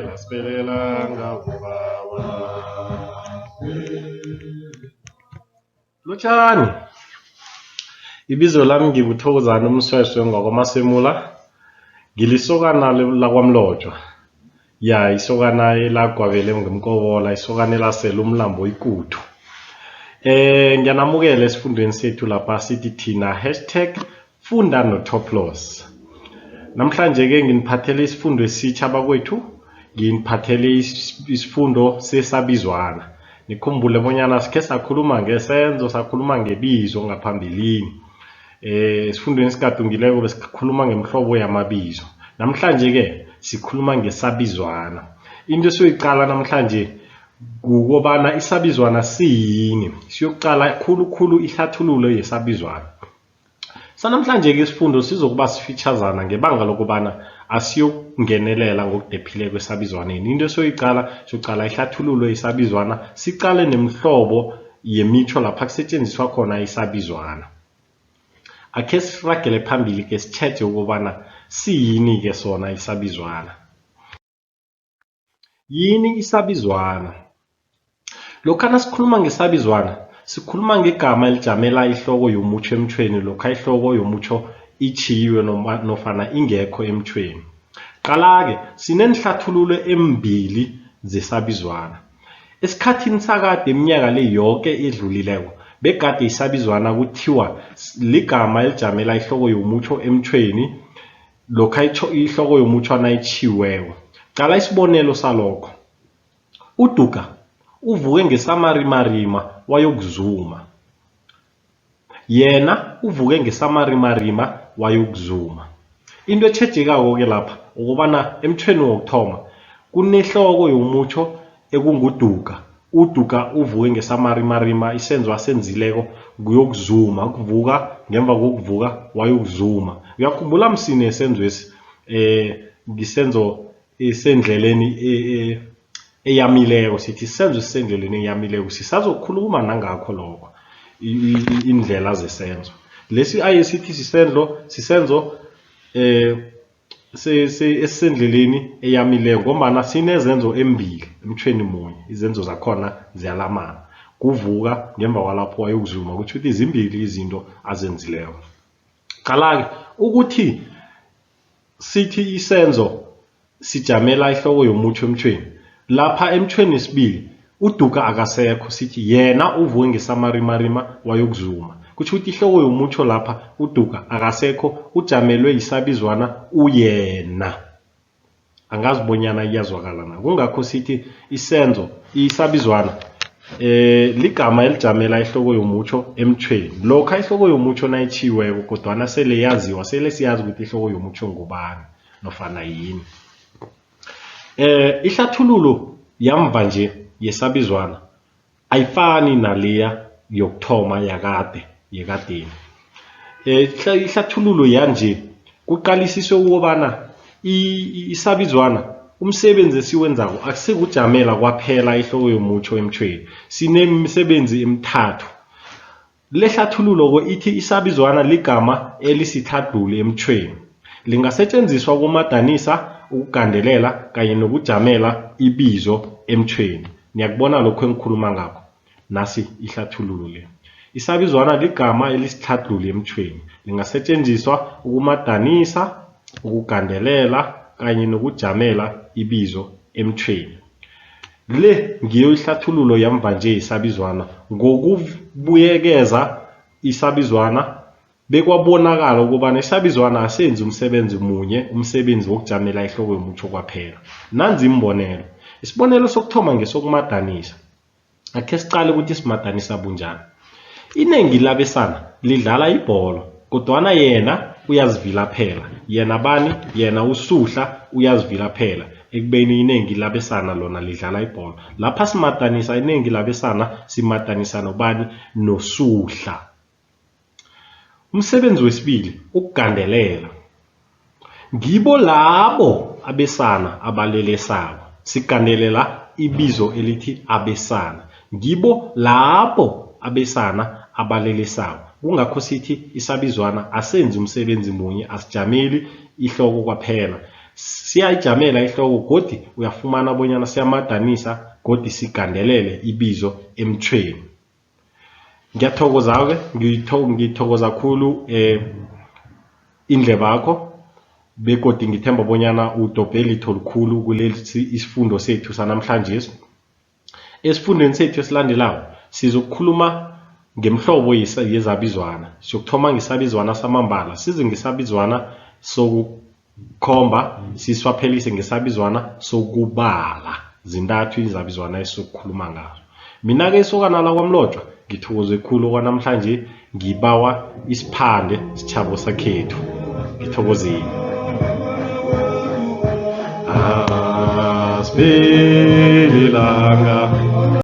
Lasiphelela ngabobaba. Lotjhani. Ibizo lami nginguThokozani uMsweswe ngwakwaMasemola. Ngilisokana lakwaMlotjwa. Ya, isokana elagwabele ngeMkobola, isokana elasela umlambo iKuthu. Ngiyanamukela esifundweni sethu lapha sithi thina #FundaNoToploss. Namhlanje-ke nginiphathele isifundo esitjha bakwethu, nginiphathele isifundo sesabizwana. Nikhumbule bonyana sikhe sakhuluma ngesenzo, sakhuluma ngebizo ngaphambilini. Esifundweni esigadungileko besikhuluma ngemihlobo yamabizo. Namhlanje-ke sikhuluma ngesabizwana. Into esiyoyiqala namhlanje kukobana isabizwana siyini. Siyokuqala khulukhulu ihlathululo yesabizwana. Sanamhlanje-ke isifundo sizokuba sifitjhazana ngebanga lokobana asiyokungenelela ngokudephileko esabizwaneni. Into esiyoyiqala, siyoqala ihlathululo yesabizwana, siqale nemihlobo yemitjho lapha kusetjenziswa khona isabizwana. Akhe siragele phambili-ke sitjheje ukobana siyini-ke sona isabizwana. Yini isabizwana? Lokha nasikhuluma ngesabizwana, sikhuluma ngegama elijamela ihloko yomutjho emtjhweni lokha ihloko yomutjho itjhiyiwe nofana ingekho emtjhweni. Qala-ke, sineenhlathululo eembili zesabizwana. Esikhathini sakade iminyaka le yoke edlulileko, begade isabizwana kuthiwa ligama elijamela ihloko yomutjho emtjhweni lokha ihloko yomutjho nayitjhiyiweko. Qala isibonelo salokho. UDuka uvuke ngesamarimarima wayokuzuma. Yena uvuke ngesamarimarima wayokuzuma. Into etjhejekako-ke lapha ukobana emtjhweni wokuthoma kunehloko yomutjho ekunguDuka. UDuka uvuke ngesamarimarima, isenzo asenzileko kuyokuzuma, ukuvuka, ngemva kokuvuka wayokuzuma. Uyakhumbula msine isenzwesi ngisenzo esendleleni eyamileko, sithi isenzo esisendleleni eyamileko, sisazokhuluma nangakho lokho, indlela zesenzo. Lesi aye sithi sisenzo, sisenzo esisendleleni eyamileko ngombana sinezenzo embili emtjhweni munye, izenzo zakhona ziyalamana. Kuvuka ngemva kwalapho wayokuzuma, kutjho ukuthi zimbili izinto azenzileko. Qala-ke ukuthi sithi isenzo sijamela ihloko yomutjho emtjhweni. Lapha emtjhweni wesibili uDuka akasekho, sithi yena uvuke ngesamarimarima wayokuzuma. Kutjho ukuthi ihloko yomutjho lapha uDuka akasekho, ujamelwe yisabizwana uyena. Angazi bonyana iyazwakala na. Kungakho sithi isenzo, isabizwana ligama elijamela ihloko yomutjho emtjhweni. Lokha ihloko yomutjho nayitjhiyiweko kodwana sele yaziwa, sele siyazi ukuthi ihloko yomutjho ngubani nofana yini. Ihlathululo yamva nje yesabizwana ayifani naleya yokuthoma yakade, yekadeni. Ihlathululo yanje kuqalisiswe ukobana isabizwana umsebenzi esiwenzako akusikujamela kwaphela ihloko yomutjho emtjhweni, sinemisebenzi emithathu. Le hlathululo-ke ithi isabizwana ligama elisithadluli emtjhweni. Lingasetjenziswa ukumadanisa, ukugandelela kanye nokujamela ibizo emtjhweni. Niyakubona lokhu engikhuluma ngakho? Nasi ihlathululo le. Isabizwana ligama elisithadluli emtjhweni. Lingasetjenziswa ukumadanisa, ukugandelela kanye nokujamela ibizo emtjhweni. Le ngiyo ihlathululo yamva nje yesabizwana. Ngokubuyekeza isabizwana bekwabonakala ukobana isabizwana asenzi umsebenzi munye, umsebenzi wokujamela ihloko yomutjho kwaphela. Nanzi iimbonelo. Isibonelo sokuthoma ngesokumadanisa. Akhe siqale ukuthi simadanisa bunjani. Inengi labesana lidlala ibholo, kodwana yena uyazivilaphela. Yena bani? Yena uSuhla uyazivilaphela ekubeni inengi labesana lona lidlala ibholo. Lapha simadanisa inengi labesana, simadanisa nobani? NoSuhla. Umsebenzi wesibili, ukugandelela. Ngibo labo abesana abalelesako. Sigandelela ibizo elithi abesana. Ngibo labo abesana abalelesako. Kungakho sithi isabizwana asenzi umsebenzi munye, asijameli ihloko kwaphela. Siyayijamela ihloko godi uyafumana bonyana siyamadanisa godi sigandelele ibizo emtjhweni. Ngiyathokoza-ke, ngithokoza khulu indlebakho begodu ngithemba bonyana udobhe litho likhulu kulesi isifundo sethu sanamhlanjesi. Esifundweni sethu esilandelako sizokukhuluma ngemihlobo yezabizwana. Siyokuthoma ngesabizwana samambala, size ngesabizwana sokukhomba, siswaphelise ngesabizwana sokubala. Zintathu izabizwana esizokukhuluma ngazo. Mina-ke isokana lakwaMlotshwa ngithokoze khulu kwanamhlanje, ngibawa isiphande sitjhabo sakhethu. Ngithokozile. Asipheli ilanga.